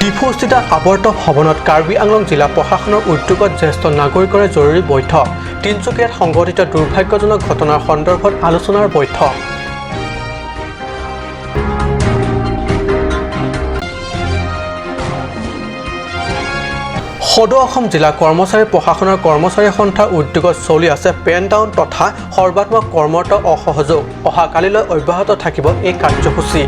ডিফুস্থিত আৱৰ্ত ভৱনত কাৰ্বি আংলং জিলা প্ৰশাসনৰ উদ্যোগত জ্যেষ্ঠ নাগৰিকৰে জৰুৰী বৈঠক। তিনিচুকীয়াত সংঘটিত দুৰ্ভাগ্যজনক ঘটনাৰ সন্দৰ্ভত আলোচনাৰ বৈঠক। সদৌ অসম জিলা কৰ্মচাৰী প্ৰশাসনৰ কৰ্মচাৰী সন্থাৰ উদ্যোগত চলি আছে পেন ডাউন তথা সৰ্বাত্মক কৰ্মৰত অসহযোগ। অহাকালিলৈ অব্যাহত থাকিব এই কাৰ্যসূচী।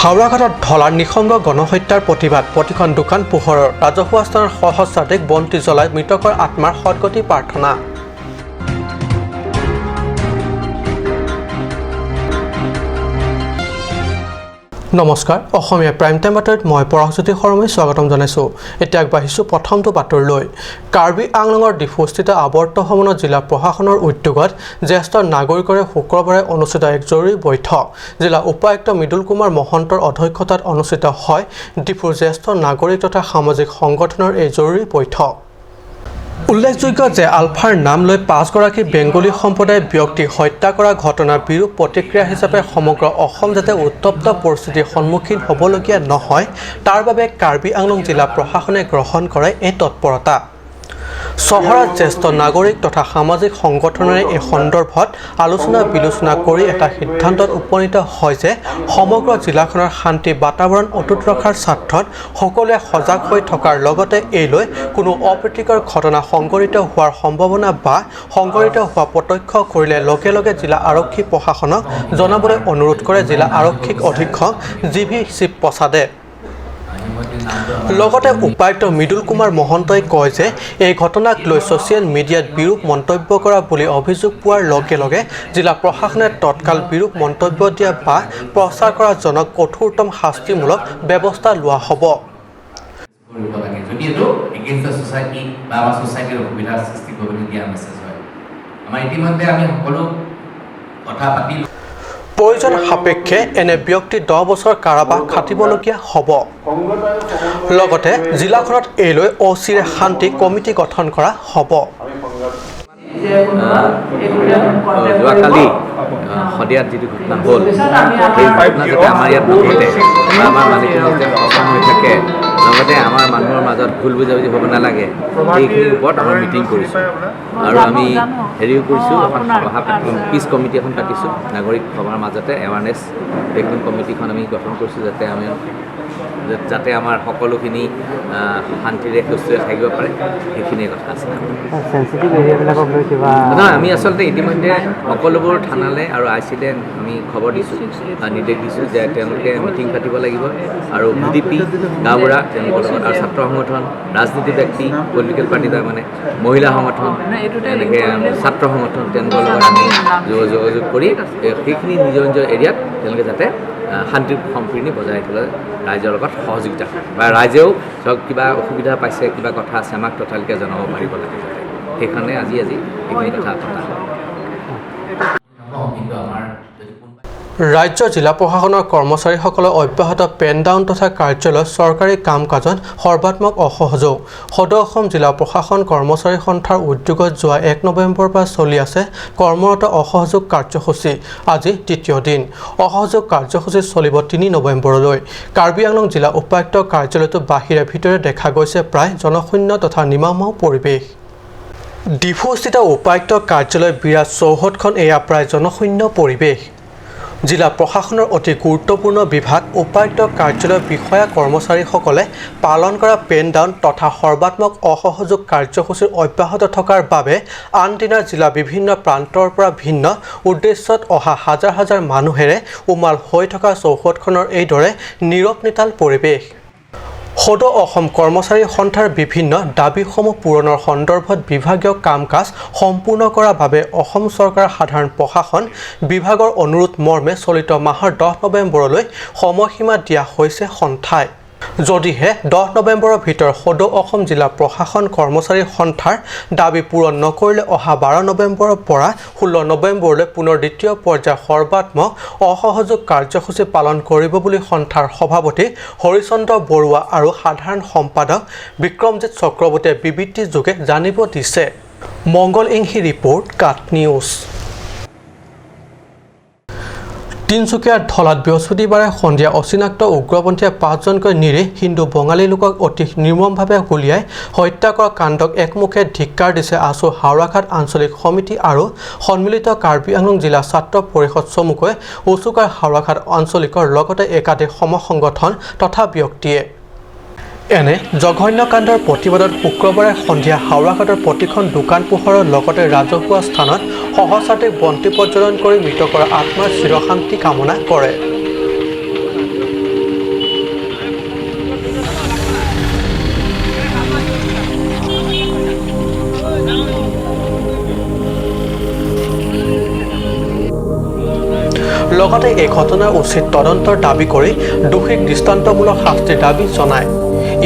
হাওৰাঘাটত ঢলাৰ নিঃসংগ গণহত্যাৰ প্ৰতিবাদ। প্ৰতিখন দোকান পোহৰৰ ৰাজহুৱা স্থানৰ সহস্ৰাধিক বন্তি জ্বলাই মৃতকৰ আত্মাৰ সদগতি প্ৰাৰ্থনা। নমস্কাৰ, অসমীয়া প্ৰাইম টাইম বাতৰিত মই পৰাগজ্যোতি শৰ্মাই স্বাগতম জনাইছোঁ। এতিয়া আগবাঢ়িছোঁ প্ৰথমটো বাতৰিলৈ। কাৰ্বি আংলঙৰ ডিফুস্থিত আৱৰ্ত ভৱনত জিলা প্ৰশাসনৰ উদ্যোগত জ্যেষ্ঠ নাগৰিকৰে শুক্ৰবাৰে অনুষ্ঠিত এক জৰুৰী বৈঠক। জিলা উপায়ুক্ত মৃদুল কুমাৰ মহন্তৰ অধ্যক্ষতাত অনুষ্ঠিত হয় ডিফুৰ জ্যেষ্ঠ নাগৰিক তথা সামাজিক সংগঠনৰ এই জৰুৰী বৈঠক। উল্লেখযোগ্য যে আলফাৰ নাম লৈ 5গৰাকী বেংগলী সম্প্ৰদায়ৰ ব্যক্তিক হত্যা কৰা ঘটনাৰ বিৰূপ প্ৰতিক্ৰিয়া হিচাপে সমগ্ৰ অসম যাতে উত্তপ্ত পৰিস্থিতিৰ সন্মুখীন হ'বলগীয়া নহয় তাৰ বাবে কাৰ্বি আংলং জিলা প্ৰশাসনে গ্ৰহণ কৰে এই তৎপৰতা। চহৰত জ্যেষ্ঠ নাগৰিক তথা সামাজিক সংগঠনেৰে এই সন্দৰ্ভত আলোচনা বিলোচনা কৰি এটা সিদ্ধান্তত উপনীত হয় যে সমগ্ৰ জিলাখনৰ শান্তি বাতাবৰণ অটুট ৰখাৰ স্বাৰ্থত সকলোৱে সজাগ হৈ থকাৰ লগতে এই লৈ কোনো অপ্ৰীতিকৰ ঘটনা সংঘটিত হোৱাৰ সম্ভাৱনা বা সংঘটিত হোৱা প্ৰত্যক্ষ কৰিলে লগে লগে জিলা আৰক্ষী প্ৰশাসনক জনাবলৈ অনুৰোধ কৰে জিলা আৰক্ষী অধীক্ষক জি ভি শিৱ প্ৰসাদে। লগতে উপায়ুক্ত মৃদুল কুমাৰ মহন্তই কয় যে এই ঘটনাক লৈ ছ'চিয়েল মিডিয়াত বিৰূপ মন্তব্য কৰা বুলি অভিযোগ পোৱাৰ লগে লগে জিলা প্ৰশাসনে তৎকাল বিৰূপ মন্তব্য দিয়া বা প্ৰচাৰ কৰা জনক কঠোৰতম শাস্তিমূলক ব্যৱস্থা লোৱা হ'ব। প্ৰয়োজন সাপেক্ষে এনে ব্যক্তি 10 বছৰ কাৰাবাস খাটিবলগীয়া হ'ব। লগতে জিলাখনত এই লৈ অচিৰে শান্তি কমিটি গঠন কৰা হ'ব। যোৱাকালি শদিয়াত যিটো ঘটনা হ'ল, সেই ঘটনা যাতে আমাৰ ইয়াত নঘটে বা আমাৰ মানুহখিনি যাতে সচেতন হৈ থাকে, লগতে আমাৰ মানুহৰ মাজত ভুল বুজাবুজি হ'ব নালাগে, সেইখিনিৰ ওপৰত আমাৰ মিটিং কৰিছোঁ। আৰু আমি হেৰিও কৰিছোঁ, এখন সভা পিচ কমিটি এখন পাতিছোঁ নাগৰিক সভাৰ মাজতে এৱাৰনেছ সেইখন কমিটিখন আমি গঠন কৰিছোঁ যাতে আমাৰ সকলোখিনি শান্তিৰে সুস্থৰে থাকিব পাৰে, সেইখিনিয়ে কথা আছে। নহয়, আমি আচলতে ইতিমধ্যে সকলোবোৰ থানালৈ আৰু I চিলৈ আমি খবৰ দিছোঁ, নিৰ্দেশ দিছোঁ যে তেওঁলোকে মিটিং পাতিব লাগিব আৰু ভি ডি পি, গাঁওবুঢ়া তেওঁলোকৰ লগত আৰু ছাত্ৰ সংগঠন, ৰাজনীতি ব্যক্তি, পলিটিকেল পাৰ্টি তাৰমানে মহিলা সংগঠন, এনেকৈ ছাত্ৰ সংগঠন, তেওঁলোকৰ লগত আমি যোগাযোগ কৰি সেইখিনি নিজৰ নিজৰ এৰিয়াত তেওঁলোকে যাতে শান্তি সম্প্ৰীতি বজাই ৰাখিবলৈ ৰাইজৰ লগত সহযোগিতা কৰে বা ৰাইজেও ধৰক কিবা অসুবিধা পাইছে, কিবা কথা আছে আমাক ততালিকে জনাব পাৰিব লাগে যাতে, সেইকাৰণে আজি এইখিনি কথা পতা হয়। ৰাজ্যৰ জিলা প্ৰশাসনৰ কৰ্মচাৰীসকলৰ অব্যাহত পেন ডাউন তথা কাৰ্যালয়ত চৰকাৰী কাম কাজত সৰ্বাত্মক অসহযোগ। সদৌ অসম জিলা প্ৰশাসন কৰ্মচাৰী সন্থাৰ উদ্যোগত যোৱা 1 নৱেম্বৰৰ পৰা চলি আছে কৰ্মৰত অসহযোগ কাৰ্যসূচী। আজি তৃতীয় দিন। অসহযোগ কাৰ্যসূচী চলিব 3 নৱেম্বৰলৈ। কাৰ্বি আংলং জিলা উপায়ুক্ত কাৰ্যালয়টোৰ বাহিৰে ভিতৰে দেখা গৈছে প্ৰায় জনশূন্য তথা নিমামহ পৰিৱেশ। ডিফুস্থিত উপায়ুক্ত কাৰ্যালয় বিৰাট চৌহদখন এয়া প্ৰায় জনশূন্য পৰিৱেশ। জিলা প্ৰশাসনৰ অতি গুৰুত্বপূৰ্ণ বিভাগ উপায়ুক্ত কাৰ্যালয়ৰ বিষয়া কৰ্মচাৰীসকলে পালন কৰা পেন ডাউন তথা সৰ্বাত্মক অসহযোগ কাৰ্যসূচী অব্যাহত থকাৰ বাবে আন দিনা জিলা বিভিন্ন প্ৰান্তৰ পৰা ভিন্ন উদ্দেশ্যত অহা হাজাৰ হাজাৰ মানুহেৰে উমাল হৈ থকা চৌহদখনৰ এইদৰে নীৰৱ নিতাল পৰিৱেশ। সদৌ অসম কৰ্মচাৰী সন্থাৰ বিভিন্ন দাবীসমূহ পূৰণৰ সন্দৰ্ভত বিভাগীয় কাম কাজ সম্পূৰ্ণ কৰাৰ বাবে অসম চৰকাৰৰ সাধাৰণ প্ৰশাসন বিভাগৰ অনুৰোধ মৰ্মে চলিত মাহৰ 10 নৱেম্বৰলৈ সময়সীমা দিয়া হৈছে সন্থাই। যদিহে 10 নৱেম্বৰৰ ভিতৰত সদৌ অসম জিলা প্ৰশাসন কৰ্মচাৰী সন্থাৰ দাবী পূৰণ নকৰিলে অহা 12 নৱেম্বৰৰ পৰা 16 নৱেম্বৰলৈ পুনৰ দ্বিতীয় পৰ্যায়ৰ সৰ্বাত্মক অসহযোগ কাৰ্যসূচী পালন কৰিব বুলি সন্থাৰ সভাপতি হৰিচন্দ্ৰ বৰুৱা আৰু সাধাৰণ সম্পাদক বিক্ৰমজিৎ চক্ৰৱৰ্তীয়ে বিবৃতিযোগে জানিব দিছে। মংগল ইংহি ৰিপৰ্ট, কাট নিউজ। তিনিচুকীয়াৰ ধলাত বৃহস্পতিবাৰে সন্ধিয়া অচিনাক্ত উগ্ৰপন্থীয়ে 5জনকৈ নিৰীহ হিন্দু বঙালী লোকক অতি নিৰ্মমভাৱে গুলীয়াই হত্যা কৰা কাণ্ডক একমুখে ধিক্কাৰ দিছে আছু হাওৰাঘাট আঞ্চলিক সমিতি আৰু সন্মিলিত কাৰ্বি আংলং জিলা ছাত্ৰ পৰিষদ চমুকৈ উচুকাৰ হাওৰাঘাট আঞ্চলিকৰ লগতে একাধিক সম সংগঠন তথা ব্যক্তিয়ে। এনে জঘন্য কাণ্ডৰ প্ৰতিবাদত শুক্ৰবাৰে সন্ধিয়া হাওৰাঘাটৰ প্ৰতিখন দোকান পোহাৰৰ লগতে ৰাজহুৱা স্থানত সহস্ৰাধিক বন্তি প্ৰজ্বলন কৰি মৃতকৰ আত্মাৰ চিৰশান্তি কামনা কৰে। লগতে এই ঘটনাৰ উচিত তদন্তৰ দাবী কৰি দোষীক দৃষ্টান্তমূলক শাস্তিৰ দাবী জনায়।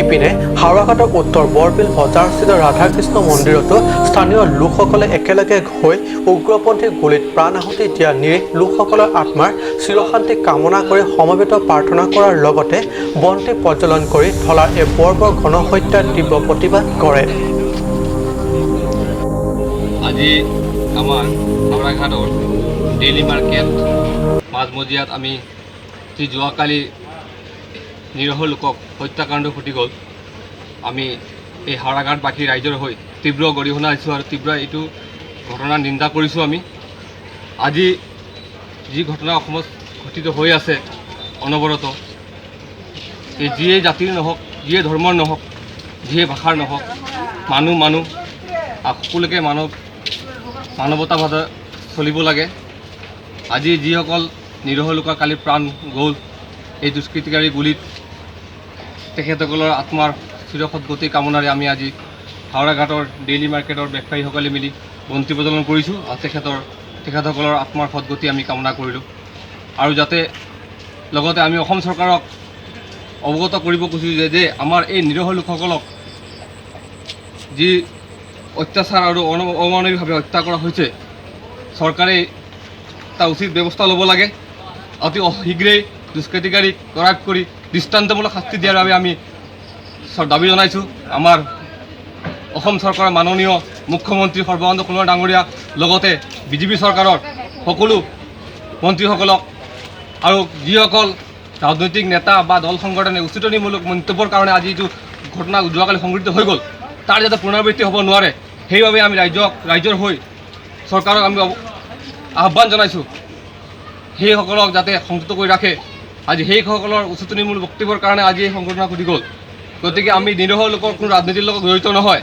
ইপিনে হাওৰাঘাটৰ উত্তৰ বৰবিল বজাৰস্থিত ৰাধাকৃষ্ণ মন্দিৰতো স্থানীয় লোকসকলে একেলগে হৈ উগ্ৰপন্থীৰ গুলীত প্ৰাণ আহুতি দিয়া নিৰীহ লোকসকলৰ আত্মাৰ চিৰশান্তি কামনা কৰি সমবেত প্ৰাৰ্থনা কৰাৰ লগতে বন্তি প্ৰজ্বলন কৰি ধলাৰ এই বৰ্বৰ গণহত্যাৰ তীব্ৰ প্ৰতিবাদ কৰে। আজি আমাৰ হাওৰাঘাটৰ ডেইলি মাৰ্কেট মাজমজিয়াত আমি যি যোৱাকালি নিৰীহ লোকক হত্যাকাণ্ড ঘটি গ'ল, আমি এই হাওৰাঘাটবাসী ৰাইজৰ হৈ তীব্ৰ গৰিহণা দিছোঁ আৰু তীব্ৰ এইটো ঘটনাৰ নিন্দা কৰিছোঁ। আমি আজি যি ঘটনা অসমত ঘটিত হৈ আছে অনবৰত, এই যিয়ে জাতিৰ নহওক, যিয়ে ধৰ্মৰ নহওক, যিয়ে ভাষাৰ নহওক, মানুহ মানুহ আৰু সকলোকে মানৱতাবাদে চলিব লাগে। আজি যিসকল নিৰীহ লোকৰ কালি প্ৰাণ গ'ল এই দুষ্কৃতিকাৰী গুলীত, তেখেতসকলৰ আত্মাৰ চিৰসদ্গতি কামনাৰে আমি আজি হাওৰাঘাটৰ ডেইলি মাৰ্কেটৰ ব্যৱসায়ীসকলে মিলি বন্তি প্ৰজ্বলন কৰিছোঁ আৰু তেখেতসকলৰ আত্মাৰ সদ্গতি আমি কামনা কৰিলোঁ। আৰু যাতে লগতে আমি অসম চৰকাৰক অৱগত কৰিব খুজিছোঁ যে আমাৰ এই নিৰীহ লোকসকলক যি অত্যাচাৰ আৰু অমানৱিকভাৱে হত্যা কৰা হৈছে, চৰকাৰে তাৰ উচিত ব্যৱস্থা ল'ব লাগে। অতি শীঘ্ৰেই দুষ্কৃতিকাৰীক কৰায়ত্ত কৰি দৃষ্টান্তমূলক শাস্তি দিয়াৰ বাবে আমি দাবী জনাইছোঁ। আমাৰ অসম চৰকাৰৰ মাননীয় মুখ্যমন্ত্ৰী সৰ্বানন্দ সোণোৱাল ডাঙৰীয়া, লগতে বিজেপি চৰকাৰৰ সকলো মন্ত্ৰীসকলক আৰু যিসকল ৰাজনৈতিক নেতা বা দল সংগঠনে উচিতনিমূলক মন্তব্যৰ কাৰণে আজি যিটো ঘটনা যোৱাকালি সংঘটিত হৈ গ'ল, তাৰ যাতে পুনৰাবৃত্তি হ'ব নোৱাৰে সেইবাবে আমি ৰাজ্যৰ হৈ চৰকাৰক আমি আহ্বান জনাইছোঁ, সেইসকলক যাতে সংযত কৰি ৰাখে। আজি সেইসকলৰ উচিতনিমূলক বক্তব্যৰ কাৰণে আজি এই সংঘটনা ঘটি গ'ল। গতিকে আমি নিৰীহ লোকৰ কোনো ৰাজনীতিৰ লগত জড়িত নহয়,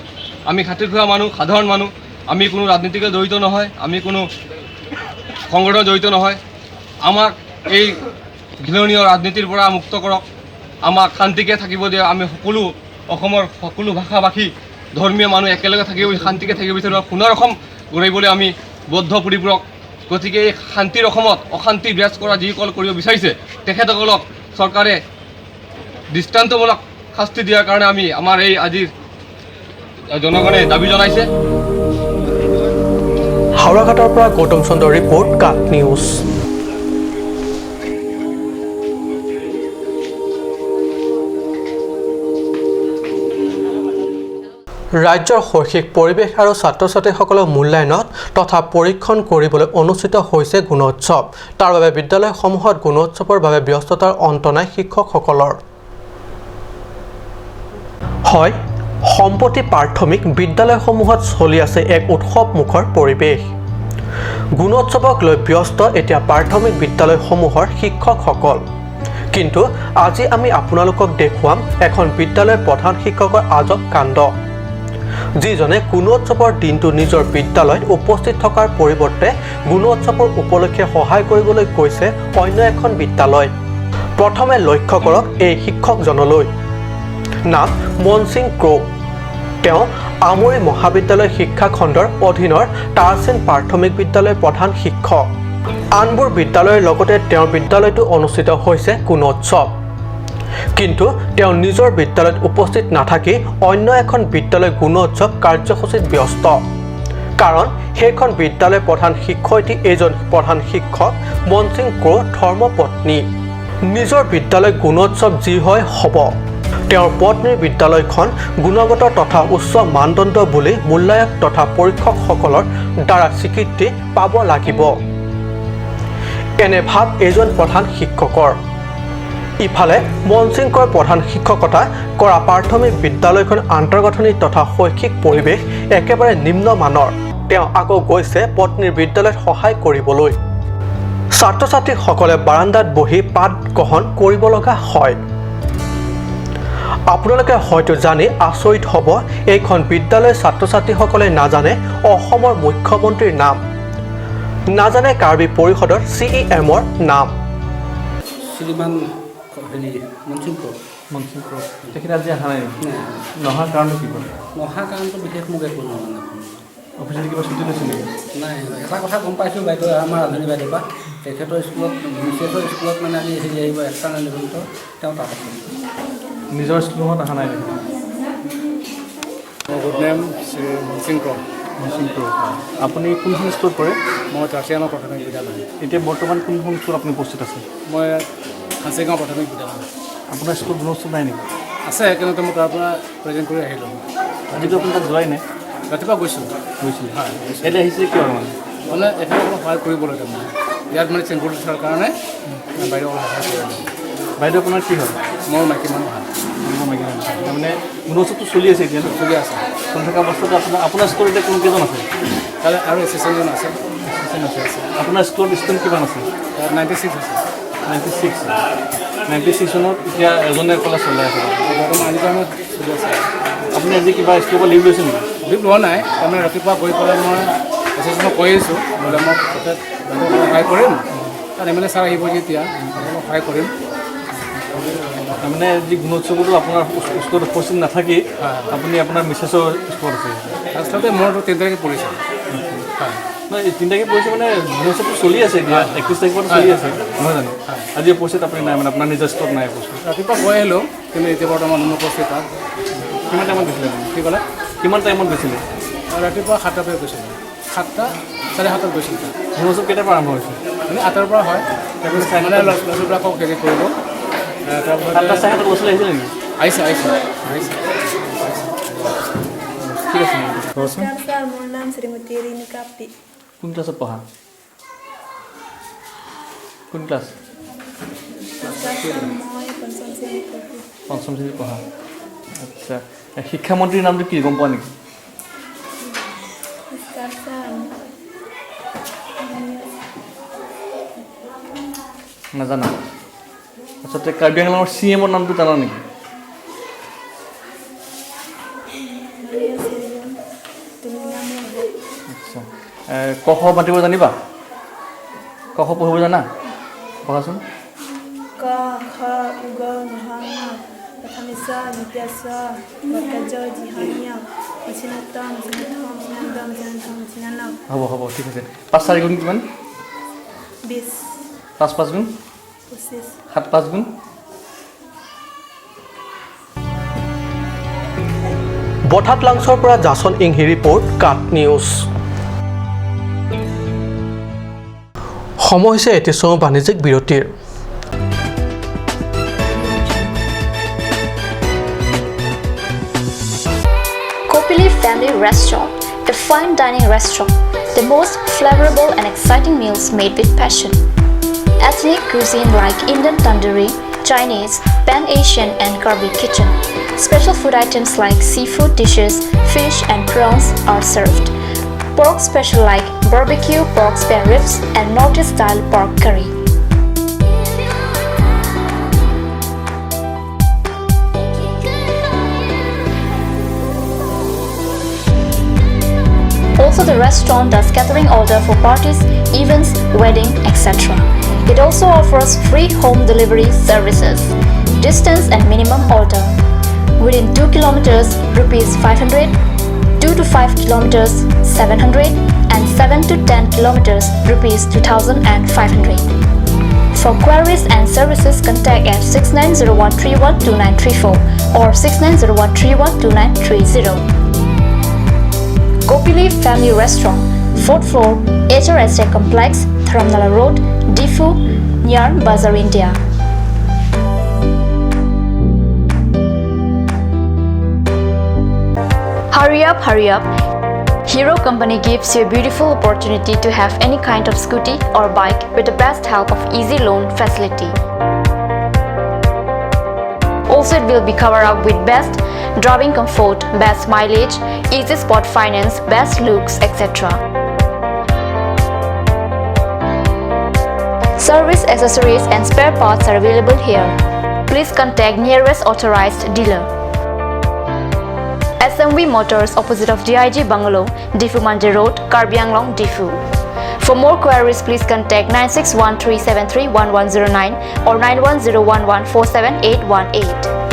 আমি খাটি খোৱা মানুহ, সাধাৰণ মানুহ, আমি কোনো ৰাজনীতিক জড়িত নহয়, আমি কোনো সংগঠনত জড়িত নহয়। আমাক এই ঘৃণনীয় ৰাজনীতিৰ পৰা মুক্ত কৰক, আমাক শান্তিকে থাকিব দিয়ক। আমি সকলো অসমৰ সকলো ভাষা ভাষী ধৰ্মীয় মানুহ একেলগে থাকিব, শান্তিকে থাকিব বিচাৰোঁ। সোণাৰ অসম গঢ়িবলৈ আমি বদ্ধ পৰিপূৰক। গতিকে এই শান্তিৰ অসমত অশান্তি বিৰাজ কৰা যিসকল কৰিব বিচাৰিছে তেখেতসকলক চৰকাৰে দৃষ্টান্তমূলক শাস্তি দিয়াৰ কাৰণে আমি আমাৰ এই আজিৰ জনগণে দাবী জনাইছে। হাওৰাঘাটৰ পৰা গৌতম চন্দ্ৰ ৰিপৰ্ট, কাট নিউজ। ৰাজ্যৰ শৈক্ষিক পৰিৱেশ আৰু ছাত্ৰ ছাত্ৰীসকলৰ মূল্যায়নত তথা পৰীক্ষণ কৰিবলৈ অনুষ্ঠিত হৈছে গুণোৎসৱ। তাৰ বাবে বিদ্যালয়সমূহত গুণোৎসৱৰ বাবে ব্যস্ততাৰ অন্ত নাই শিক্ষকসকলৰ। হয়, সম্প্ৰতি প্ৰাথমিক বিদ্যালয়সমূহত চলি আছে এক উৎসৱমুখৰ পৰিৱেশ। গুণোৎসৱক লৈ ব্যস্ত এতিয়া প্ৰাথমিক বিদ্যালয়সমূহৰ শিক্ষকসকল। কিন্তু আজি আমি আপোনালোকক দেখুৱাম এখন বিদ্যালয়ৰ প্ৰধান শিক্ষকৰ আজব কাণ্ড, যিজনে গুণোৎসৱৰ দিনটো নিজৰ বিদ্যালয়ত উপস্থিত থকাৰ পৰিৱৰ্তে গুণোৎসৱৰ উপলক্ষে সহায় কৰিবলৈ গৈছে অন্য এখন বিদ্যালয়। প্ৰথমে লক্ষ্য কৰক এই শিক্ষকজনলৈ। নাম মনসিং ক্ৰ'। তেওঁ আমৰি মহাবিদ্যালয় শিক্ষাখণ্ডৰ অধীনৰ তাৰাচিন প্ৰাথমিক বিদ্যালয়ৰ প্ৰধান শিক্ষক। আনবোৰ বিদ্যালয়ৰ লগতে তেওঁৰ বিদ্যালয়তো অনুষ্ঠিত হৈছে গুণোৎসৱ। কিন্তু তেওঁ নিজৰ বিদ্যালয়ত উপস্থিত নাথাকি অন্য এখন বিদ্যালয় গুণোৎসৱ কাৰ্যসূচীত ব্যস্ত। কাৰণ সেইখন বিদ্যালয়ৰ প্ৰধান শিক্ষয়িত্ৰী এইজন প্ৰধান শিক্ষক মনসিং ক্ৰ' ধৰ্মপত্নী। নিজৰ বিদ্যালয় গুণোৎসৱ যি হয় হ'ব, তেওঁৰ পত্নীৰ বিদ্যালয়খন গুণগত তথা উচ্চ মানদণ্ড বুলি মূল্যায়ক তথা পৰীক্ষকসকলৰ দ্বাৰা স্বীকৃতি পাব লাগিব। এনে ভাৱ এজন প্ৰধান শিক্ষকৰ। ইফালে মনসিংকৰ প্ৰধান শিক্ষকতা কৰা প্ৰাথমিক বিদ্যালয়খন আন্তঃগাঁথনি তথা শৈক্ষিক পৰিৱেশ একেবাৰে নিম্নমানৰ। তেওঁ আকৌ গৈছে পত্নীৰ বিদ্যালয়ত সহায় কৰিবলৈ। ছাত্ৰ ছাত্ৰীসকলে বাৰান্দাত বহি পাঠ গ্ৰহণ কৰিব লগা হয়। আপোনালোকে হয়তো জানি আচৰিত হ'ব, এইখন বিদ্যালয়ৰ ছাত্ৰ ছাত্ৰীসকলে নাজানে অসমৰ মুখ্যমন্ত্ৰীৰ নাম, নাজানে কাৰ্বি পৰিষদৰ চিইএমৰ নাম। শ্ৰীমান হেৰি মনসিং ক্ৰ'। মনসিং ক্ৰ', তেখেত আজি অহা নাই নেকি? নাই। নহাৰ কাৰণটো কি বাৰু? নহা কাৰণটো বিশেষ মোক একো নাজানে। অফিচত কিবা ছুটি লৈছে নেকি? নাই, এটা কথা গম পাইছোঁ, বাইদেউ, আমাৰ ৰান্ধনী বাইদেউৰ পৰা, তেখেতৰ স্কুলত, মিছেছৰ স্কুলত মানে আজি হেৰি আহিব, এক্সটাৰ্নেল ইভেণ্টৰ, তেওঁ তাত আছে। নিজৰ স্কুলখনত অহা নাই নেকি? মোৰ গুড নেম শ্ৰী মনসিং ক্ৰ'। মনসিং ক্ৰ', আপুনি কোনখন স্কুলত পঢ়ে? মই টাৰ্চিয়ানৰ প্ৰাথমিক বিদ্যালয়। এতিয়া বৰ্তমান কোনখন স্কুলত আপুনি উপস্থিত আছে? মই ফাঁচীগাঁও প্ৰাথমিক বিদ্যালয়। আপোনাৰ স্কুলত গুণোৎসৱ নাই নেকি? আছে, কিন্তু মই তাৰ পৰা প্ৰেজেণ্ট কৰি আহিলোঁ। আজিতো আপুনি তাত যোৱাই নাই? ৰাতিপুৱা গৈছোঁ। গৈছিলে? হয়, গৈছোঁ। ইয়ালৈ আহিছে কিয় মানে? মানে এফালে অলপ সহায় কৰিবলৈ, তাৰমানে ইয়াত মানে চেংগুটি থোৱাৰ কাৰণে বাইদেউ অলপ সহায় কৰিবলৈ। বাইদেউ আপোনাৰ কি হয়? মোৰ মাইকী মানুহ হয়। আপোনাৰ মাইকী মানুহ। তাৰমানে গুণোৎসৱটো চলি আছে এতিয়া? চলি আছে। চলি থকা অৱস্থাত আপোনাৰ স্কুলত এতিয়া কোন কেইজন আছে? তাত আৰু এছিষ্টেণ্টজন আছে। এছিষ্টেণ্ট আছে। আপোনাৰ স্কুলত ষ্টুডেণ্ট কিমান আছে? তাত 96 আছে। 96। 96 জনত এতিয়া এজনে অকলে চলাই আছে? বৰ্তমান আজিৰ কাৰণে চলি আছে। আপুনি আজি কিবা স্কুলৰ পৰা লিভ লৈছে নেকি? লিভ লোৱা নাই। তাৰমানে ৰাতিপুৱা গৈ পেলাই মই এছিষ্টেণ্টক কৈ আহিছোঁ বোলে মই তাতে বাইদেউক অলপ সহায় কৰিম, তাত এম এল এ ছাৰ আহিব যেতিয়া অলপ সহায় কৰিম। তাৰমানে যি গুণোৎসৱতো আপোনাৰ স্কুলত উপস্থিত নাথাকি আপুনি আপোনাৰ মিছেছৰ স্কুলত আছে? আচলতে মোৰতো 3 তাৰিখে পৰিছে, হয়। নহয়, 3 তাৰিখে পৰিছে মানে গুণোৎসৱটো চলি আছে এতিয়া, 31 তাৰিখৰ পৰা চলি আছে নহয় জানো? আজি উপস্থিত আপুনি নাই, মানে আপোনাৰ নিজৰ স্কুলত নাই উপস্থিত? ৰাতিপুৱা গৈ আহিলোঁ, কিন্তু এতিয়া বৰ্তমান অনুপস্থিত তাত। কিমান টাইমত গৈছিলে আপুনি? কি ক'লে? কিমান টাইমত গৈছিলে? ৰাতিপুৱা 7টা বজাত গৈছিলোঁ, 7টা 7:30ত গৈছিলোঁ তাত। গুণোৎসৱ কেইটাৰ পৰা আৰম্ভ হৈছে? মানে 8টাৰ পৰা হয়। তাৰপিছত মানে ল'ৰা ছোৱালীবিলাকক হেৰি কৰিলোঁ, তাৰপিছত 7টা 7:30ত ল'ৰা ছোৱালী আহিছিলে নেকি? আহিছে, আহিছে, আহিছে। ঠিক আছে। কোৱাচোন। নমস্কাৰ ছাৰ, মোৰ নাম শ্ৰীমতী ৰেণুকা পি। কোন ক্লাছত পঢ়া? কোন ক্লাছ? নমস্কাৰ ছাৰ, মই পঞ্চম শ্ৰেণীত পঢ়োঁ। পঞ্চম শ্ৰেণীত পঢ়া, আচ্ছা। শিক্ষামন্ত্ৰীৰ নামটো কি গম পোৱা নেকি? নমস্কাৰ ছাৰ, মই নাজানা? আচলতে কাৰ্বি আংলঙৰ চি এমৰ নামটো জানা নেকি? মাৰিয়া চেৰিয়ন তুমি নাম ৰাখো। আচ্ছা, ক খ মাতিব জানিবা? ক খ পঢ়িব জানা? পঢ়াচোন। ক খ গ ঘ ঙ প্ৰথম চ দ্বিতীয় চ বৰ্গজ জিহনীয় মচিনত মচিনত মচিনন্দ মচিনন্ধ মচিনান। হ'ব হ'ব, ঠিক আছে। পাঁচ চাৰি গুণ কিমান? 20। পাঁচ পাঁচ গুণ? 25। সাত পাঁচ গুণ? বঠাত লাংচৰ পৰা জাচন ইংহি ৰিপৰ্ট, কাট নিউজ। সময় হৈছে এটি চমু বাণিজ্যিক বিৰতিৰ। Kopili Family Restaurant, a fine dining restaurant, the most flavorable and exciting meals made with passion. Ethnic cuisine like Indian tandoori, Chinese, Pan-Asian and Karbi kitchen. Special food items like seafood dishes, fish and prawns are served. Pork special like barbecue pork spare ribs and Northeast style pork curry. Also, the restaurant does catering order for parties, events, wedding, etc. It also offers free home delivery services. Distance and minimum order. Within 2 kilometers, rupees 500, 2 to 5 kilometers, 700, and 7 to 10 kilometers, rupees 2500. For queries and services, contact at 6901312934 or 6901312930. Kopili Family Restaurant, 4th floor, HRSA Complex, Dharamnala Road, Diphu, near Bazar India. Hurry up, hurry up. Hero Company gives you a beautiful opportunity to have any kind of scooty or bike with the best help of easy loan facility. Also, it will be covered up with best driving comfort, best mileage, easy spot finance, best looks, etc. Service accessories and spare parts are available here. Please contact nearest authorized dealer. SMV Motors, opposite of DIG Bungalow, Diphu Mandir Road, Karbi Anglong, Diphu. For more queries, please contact 9613731109 or 9101147818.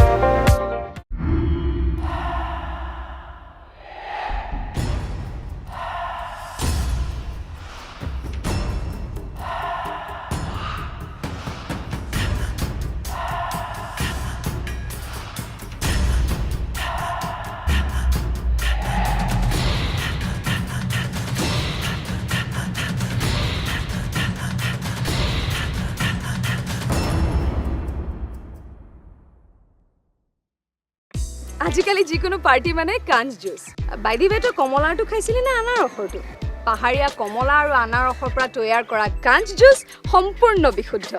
আজিকালি যিকোনো party মানে কাঞ্চ juice. By the ৱে, তই কমলাৰটো খাইছিলি নে আনাৰসৰটো? পাহাৰীয়া কমলা আৰু আনাৰসৰ পৰা তৈয়াৰ কৰা কাঞ্চ জুচ সম্পূৰ্ণ বিশুদ্ধ।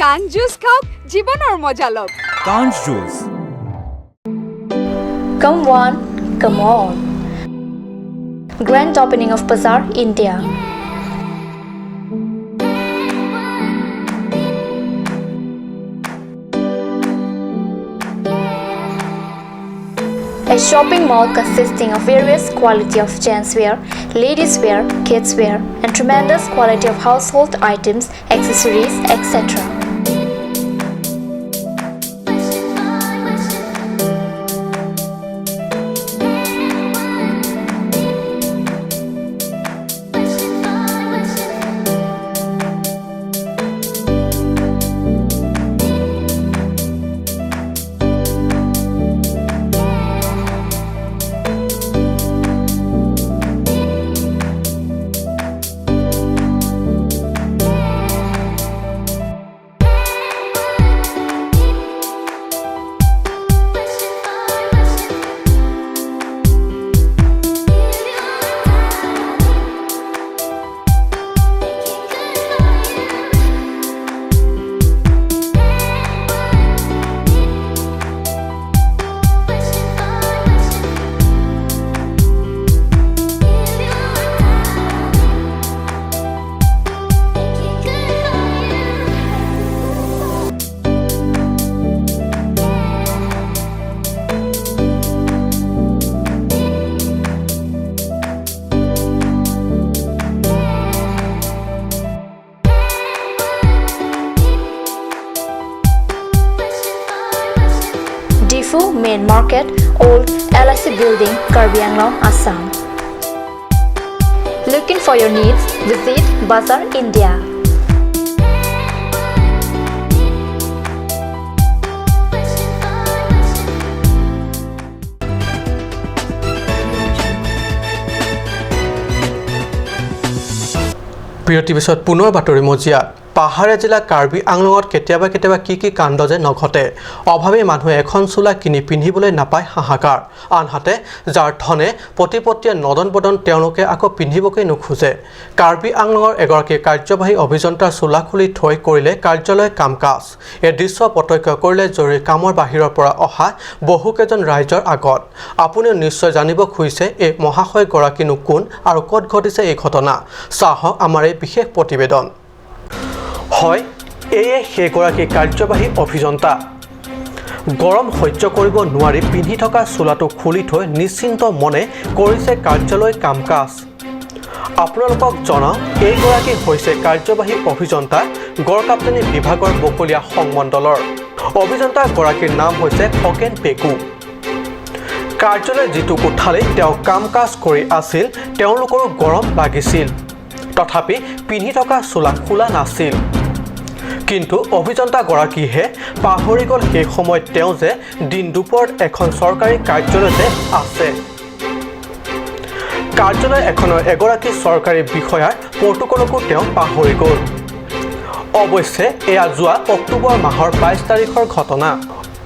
কাঞ্চ জুচ খাওক, জীৱনৰ মজা লওক। কাঞ্চ juice. Come one, come all. Grand opening of Bazaar India. A shopping mall consisting of various quality of gents wear, ladies wear, kids wear, and tremendous quality of household items, accessories, etc. Diphu Main Market, Old LIC Building, Karbi Anglong, Assam. Looking for your needs? Visit Bazaar India. বিৰতিৰ পিছত পুনৰ বাতৰি মজিয়াত। পাহাৰীয়া জিলা কাৰ্বি আংলঙত কেতিয়াবা কেতিয়াবা কি কি কাণ্ড যে নঘটে। অভাৱী মানুহে এখন চোলা কিনি পিন্ধিবলৈ নাপায় হাহাকাৰ। আনহাতে যাৰ ধনে প্ৰতিপত্তিয়ে নদন বদন তেওঁলোকে আকৌ পিন্ধিবকে নোখোজে। কাৰ্বি আংলঙৰ এগৰাকী কাৰ্যবাহী অভিযন্তাৰ চোলা খুলি থৈ কৰিলে কাৰ্যালয় কাম কাজ। এই দৃশ্য প্ৰত্যক্ষ কৰিলে জৰুৰী কামৰ বাহিৰৰ পৰা অহা বহুকেইজন ৰাইজৰ আগত। আপুনিও নিশ্চয় জানিব খুজিছে এই মহাশয়গৰাকীনো কোন আৰু ক'ত ঘটিছে এই ঘটনা। চাহক আমাৰ এই বিশেষ প্ৰতিবেদন। হয়, এয়ে সেইগৰাকী কাৰ্যবাহী অভিযন্তা। গৰম সহ্য কৰিব নোৱাৰি পিন্ধি থকা চোলাটো খুলি থৈ নিশ্চিন্ত মনে কৰিছে কাৰ্যালয় কাম কাজ। আপোনালোকক জনাওঁ, এইগৰাকী হৈছে কাৰ্যবাহী অভিযন্তা গড়কাপ্তানি বিভাগৰ বকলীয়া সংমণ্ডলৰ অভিযন্তাগৰাকীৰ নাম হৈছে খগেন পেগু। কাৰ্যালয়ৰ যিটো কোঠালিত তেওঁ কাম কাজ কৰি আছিল তেওঁলোকৰো গৰম লাগিছিল, তথাপি পিন্ধি থকা চোলা খোলা নাছিল। কিন্তু অভিযন্তাগৰাকীহে পাহৰি গ'ল সেই সময়ত তেওঁ যে দিন দুপৰত এখন চৰকাৰী কাৰ্যালয়তে আছে। কাৰ্যালয় এখনৰ এগৰাকী চৰকাৰী বিষয়াৰ প্ৰট'কলকো তেওঁ পাহৰি গ'ল। অৱশ্যে এয়া যোৱা অক্টোবৰ মাহৰ 22 তাৰিখৰ ঘটনা।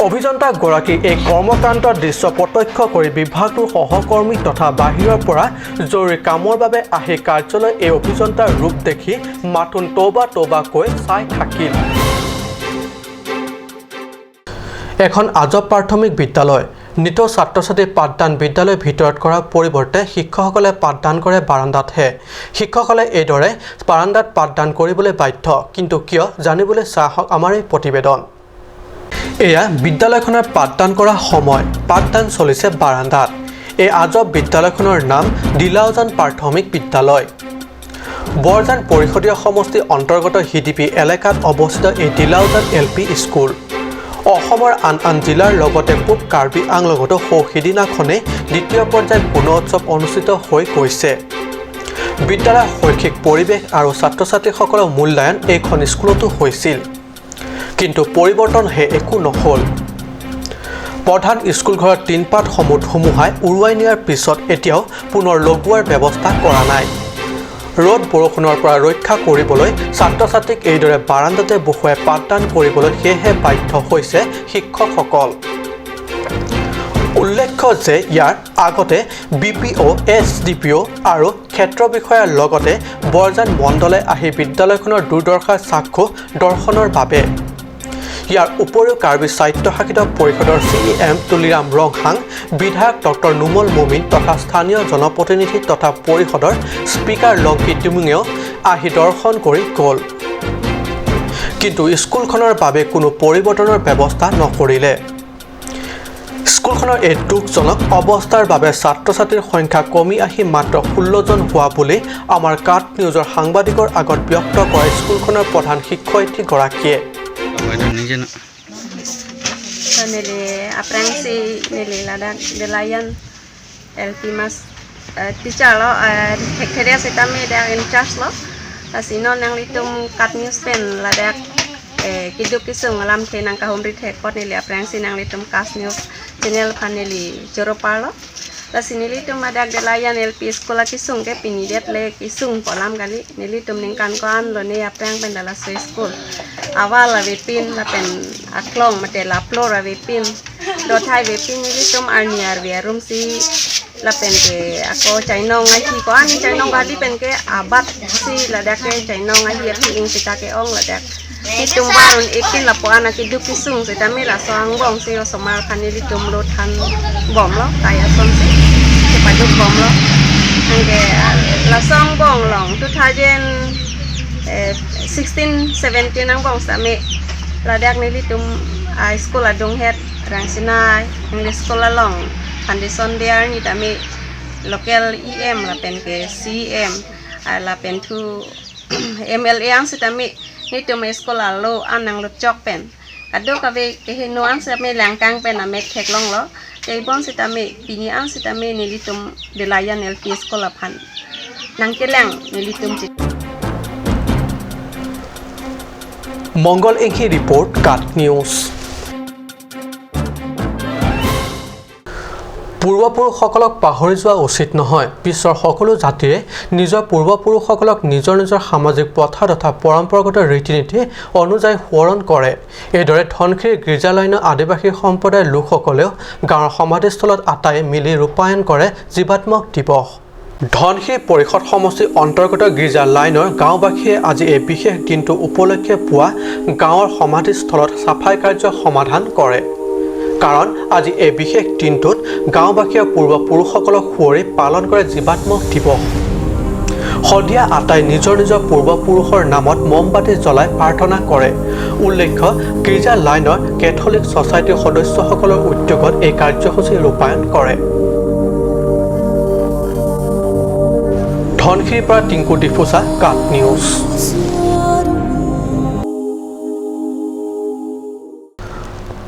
অভিযন্তাগৰাকীৰ এই কৰ্মকাণ্ডৰ দৃশ্য প্ৰত্যক্ষ কৰি বিভাগটোৰ সহকৰ্মী তথা বাহিৰৰ পৰা জৰুৰী কামৰ বাবে আহি কাৰ্যালয় এই অভিযন্তাৰ ৰূপ দেখি মাথোন তৌবা তৌবাকৈ চাই থাকিল। এখন আজব প্ৰাথমিক বিদ্যালয় নিতৌ ছাত্ৰ ছাত্ৰীৰ পাঠদান বিদ্যালয়ৰ ভিতৰত কৰাৰ পৰিৱৰ্তে শিক্ষকসকলে পাঠদান কৰে বাৰাণ্ডাতহে। শিক্ষকসকলে এইদৰে বাৰাণ্ডাত পাঠদান কৰিবলৈ বাধ্য, কিন্তু কিয় জানিবলৈ চাহক আমাৰ এই প্ৰতিবেদন। এয়া বিদ্যালয়খনৰ পাঠদান কৰা সময়, পাঠদান চলিছে বাৰাণ্ডাত। এই আজব বিদ্যালয়খনৰ নাম দিলাওজান প্ৰাথমিক বিদ্যালয়। বৰজান পৰিষদীয় সমষ্টিৰ অন্তৰ্গত হিডিপি এলেকাত অৱস্থিত এই দিলাওজান এল পি স্কুল। অসমৰ আন আন জিলাৰ লগতে পূব কাৰ্বি আংলঙতো সৌ সিদিনাখনেই দ্বিতীয় পৰ্যায়ত গুণোৎসৱ অনুষ্ঠিত হৈ গৈছে। বিদ্যালয়ৰ শৈক্ষিক পৰিৱেশ আৰু ছাত্ৰ ছাত্ৰীসকলৰ মূল্যায়ন এইখন স্কুলতো হৈছিল, কিন্তু পৰিৱৰ্তনহে একো নহ'ল। প্ৰধান স্কুলঘৰৰ টিনপাতসমূহ ধুমুহাই উৰুৱাই নিয়াৰ পিছত এতিয়াও পুনৰ লগোৱাৰ ব্যৱস্থা কৰা নাই। ৰ'দ বৰষুণৰ পৰা ৰক্ষা কৰিবলৈ ছাত্ৰ ছাত্ৰীক এইদৰে বাৰাণ্ডাতে বহুৱাই পাঠদান কৰিবলৈ সেয়েহে বাধ্য হৈছে শিক্ষকসকল। উল্লেখ্য যে ইয়াৰ আগতে B P O', S D P O' আৰু ক্ষেত্ৰ বিষয়াৰ লগতে বৰজান মণ্ডলে আহি বিদ্যালয়খনৰ দুৰ্দশাৰ চাক্ষুষ দৰ্শনৰ বাবে। ইয়াৰ উপৰিও কাৰ্বি স্বায়ত্তশাসিত পৰিষদৰ C E M Tuliram Ronghang, বিধায়ক ডক্টৰ নোমল মোমিন তথা স্থানীয় জনপ্ৰতিনিধি তথা পৰিষদৰ স্পীকাৰ লংকি টুমুঙেও আহি দৰ্শন কৰি গ'ল, কিন্তু স্কুলখনৰ বাবে কোনো পৰিৱৰ্তনৰ ব্যৱস্থা নকৰিলে। স্কুলখনৰ এই দুখজনক অৱস্থাৰ বাবে ছাত্ৰ ছাত্ৰীৰ সংখ্যা কমি আহি মাত্ৰ ১৬জন হোৱা বুলি আমাৰ কাট নিউজৰ সাংবাদিকৰ আগত ব্যক্ত কৰে স্কুলখনৰ প্ৰধান শিক্ষয়িত্ৰীগৰাকীয়ে। Nili aprangsi nili ladak delayan LP mas teacher lo hekteria sitami dak in charge lo asino nang litum kat news pen ladak kiduk kisung alam the nang kahum ri thekot nili aprangsi nang litum kas news channel phaneli joropar lo lasini litum adak delayan LP school kisung ke pinidet le kisung polam gali nili tum ning kan ko an lo ne aprang pen dala school awal la vipin la pen aklong mate la flora vipin do thai vipin nili tum arniar vi room si la pen ke ako chainong ai hi ko an chainong ga di pen ke abat si la dak ke chainong ai hi ing sita ke ong la dak tum warun ekin la po ana ki du kisung se tami la soang bong se somar khani tum lo than bom lo kaya som se ke pa du bom lo angke la song bong long 2016 17 ang bong sa me la dak nili tum school adung head rangsinai English school long foundation there ni tami local EM la pen ke CM la pen thu MLA ang se tami ni tum school lo anang lo chok pen ado ka ve ke no ang se me lang kang pen ame khek long lo te bon se tami pini ang se tami nili tum delayan LP school phan nang ke lang nili tum chi Mangal Enghi report, Kat news. পূৰ্বপুৰুষসকলক পাহৰি যোৱা উচিত নহয়। বিশ্বৰ সকলো জাতিৰে নিজৰ পূৰ্বপুৰুষসকলক নিজৰ নিজৰ সামাজিক প্ৰথা তথা পৰম্পৰাগত ৰীতি নীতি অনুযায়ী সোঁৱৰণ কৰে। এইদৰে ধনশিৰি গীৰ্জালাইনৰ আদিবাসী সম্প্ৰদায়ৰ লোকসকলেও গাঁৱৰ সমাধিস্থলত আটাই মিলি ৰূপায়ণ কৰে জীৱাত্মক দিৱস। ধনশিৰি পৰিষদ সমষ্টিৰ অন্তৰ্গত গীৰ্জা লাইনৰ গাঁওবাসীয়ে আজি এই বিশেষ দিনটো উপলক্ষে পুৱা গাঁৱৰ সমাধিস্থলত চাফাই কাৰ্য সমাধান কৰে। কাৰণ আজি এই বিশেষ দিনটোত গাঁওবাসীয়ে পূৰ্বপুৰুষসকলক সুঁৱৰি পালন কৰে জীৱাত্মক দিৱস। সন্ধিয়া আটাই নিজৰ নিজৰ পূৰ্বপুৰুষৰ নামত মমবাতি জ্বলাই প্ৰাৰ্থনা কৰে। উল্লেখ্য, গীৰ্জা লাইনৰ কেথলিক ছ'চাইটিৰ সদস্যসকলৰ উদ্যোগত এই কাৰ্যসূচী ৰূপায়ণ কৰে। ধনশিৰিৰ পৰা টিংকু ডিফুচা, কাট নিউজ।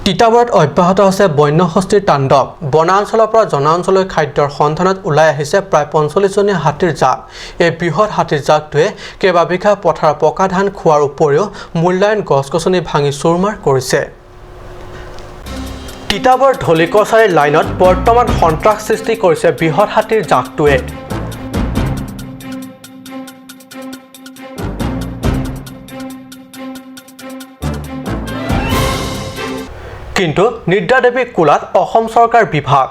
তিতাবৰত অব্যাহত আছে বন্যহস্তীৰ তাণ্ডৱ। বনাঞ্চলৰ পৰা জনাঞ্চললৈ খাদ্যৰ সন্ধানত ওলাই আহিছে প্ৰায় ৪৫জনীয়া হাতীৰ জাক। এই বৃহৎ হাতীৰ জাকটোৱে কেইবা বিঘা পথাৰৰ পকা ধান খোৱাৰ উপৰিও মূল্যায়ন গছ গছনি ভাঙি চুৰমাৰ কৰিছে। তিতাবৰ ধলিকছাৰীৰ লাইনত বৰ্তমান সন্ত্ৰাস সৃষ্টি কৰিছে বৃহৎ হাতীৰ জাকটোৱে। কিন্তু নিদ্ৰাদেৱীৰ কোলাত অসম চৰকাৰ বিভাগ।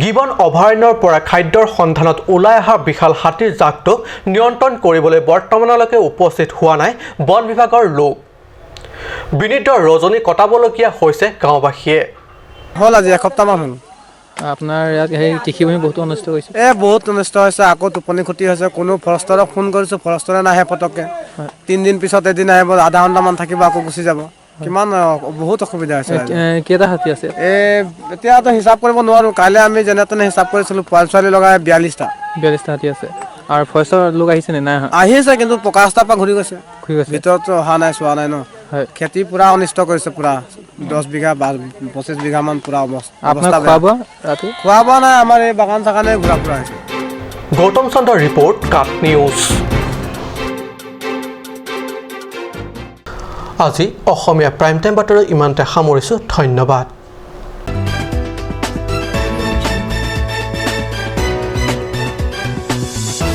গিবন অভয়াৰণ্যৰ পৰা খাদ্যৰ সন্ধানত ওলাই অহা বিশাল হাতীৰ জাকটোক নিয়ন্ত্ৰণ কৰিবলৈ বৰ্তমানলৈকে উপস্থিত হোৱা নাই বন বিভাগৰ লোক। বিনিদ্ৰ ৰজনী কটাবলগীয়া হৈছে গাঁওবাসীয়ে। হ'ল আজি এসপ্তাহমান হ'ল। আপোনাৰ ইয়াত সেই কৃষিভূমি বহুতো অনিষ্ট হৈছে। বহুত অনিষ্ট হৈছে, আকৌ টোপনি ক্ষতি হৈছে। কোনো ফৰেষ্টৰক ফোন কৰিছোঁ, ফৰেষ্টৰে নাহে পটককৈ। 3 দিন পিছত এদিন আহিব, আধা ঘণ্টামান থাকিব, আকৌ গুচি যাব। কিমান বহুত অসুবিধা হৈছে ৰাইজৰ। কেইটা হাতী আছে? এতিয়াতো হিচাপ কৰিব নোৱাৰোঁ। কাইলৈ আমি যেনে তেনে হিচাপ কৰিছিলোঁ, পোৱালি ছোৱালী লগাই 42টা। 42টা হাতী আছে। আৰু ফৰেষ্টৰ লোক আহিছে নে নাই অহা? আহিছে, কিন্তু পকা ৰাস্তাৰ পৰা ঘূৰি গৈছে। ঘূৰি গৈছে। ভিতৰতো অহা নাই, চোৱা নাই ন। খেতি পূৰা অনিষ্ট কৰিছে, পূৰা 10 বিঘা বা 25 বিঘামান পূৰা অৱস্থা। আপোনাৰ অৱস্থা খোৱা বেয়া। বোৱা ৰাতি? খোৱা বোৱা নাই, আমাৰ এই বাগান চাগানে ঘূৰা ফুৰা হৈছে। গৌতম চন্দ্ৰৰ ৰিপৰ্ট, কাট নিউজ। আজি অসমীয়া প্ৰাইম টাইম বাতৰি ইমানতে সামৰিছোঁ। ধন্যবাদ।